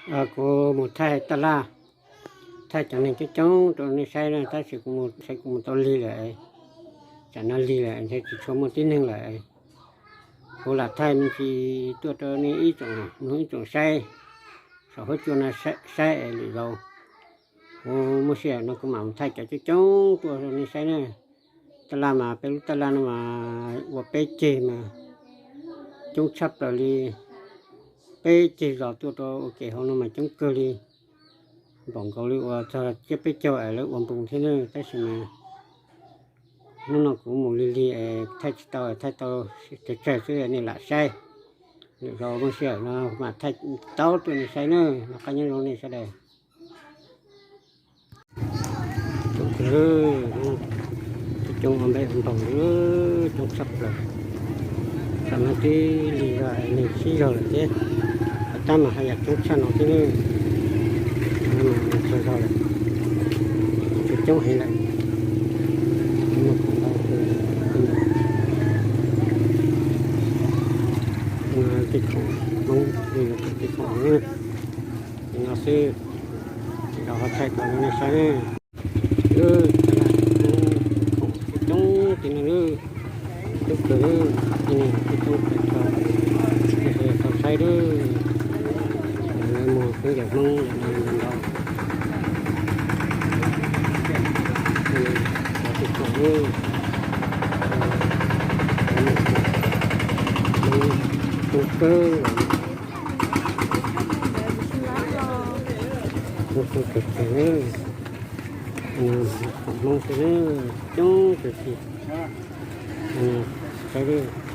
Kuv mus thaij taj laj, thaij cov neeg coob coob rau nej saib na, tab sis kuv mus saib kuv mus tau lig lawm, tsam no lig lawm ntshe tsis tshua muaj tib neeg lawm. Kuv lam thaij me ntsis tuaj rau nej ib tsoom mloog ib tsoom saib saum huab cua no saib es lwm zaus kuv muaj sij hawm no kuv mam mus thaij cov coob coob tuaj rau nej saib na. Taj laj mas peb lub taj laj no mas ua peb ceg mas coob tshaj plaws li, peb ceg zos tuaj rau ua ke hauv no mas coob kawg li, npaum nkaus li uas txog tsiab peb caug es lawv ua npoo thiab na, tab sis mas hnub no kuv mus lig lig es thaij tsis tau, thaij tau tsawg tsawg xwb nej lam saib. Lwm zaus muaj sij hawm no mam thaij tau tuaj nej saib na, noj qab nyob zoo nej sawv daws. Coob ua npeb ua npoog, coob tshaj plaws. Tam no twb lig zog neeg sib zog lawm thiab, tab mas haj yam coob tshaj no thiab, txog zog lawm, coob heev lawm. Tej khoom Hmoob, tej khoom no xwb, los ho thaij rau nej saib. Khoom coob coob tej no, coob kawg, tej no coob kawg, nej sawv daws tau saib lawm. Lawv muag khaub ncaws Hmoob ntau, cov tej khoom, coob kawg, coob kawg kawg, khoom Hmoob tej na, coob kawg kiag, saib.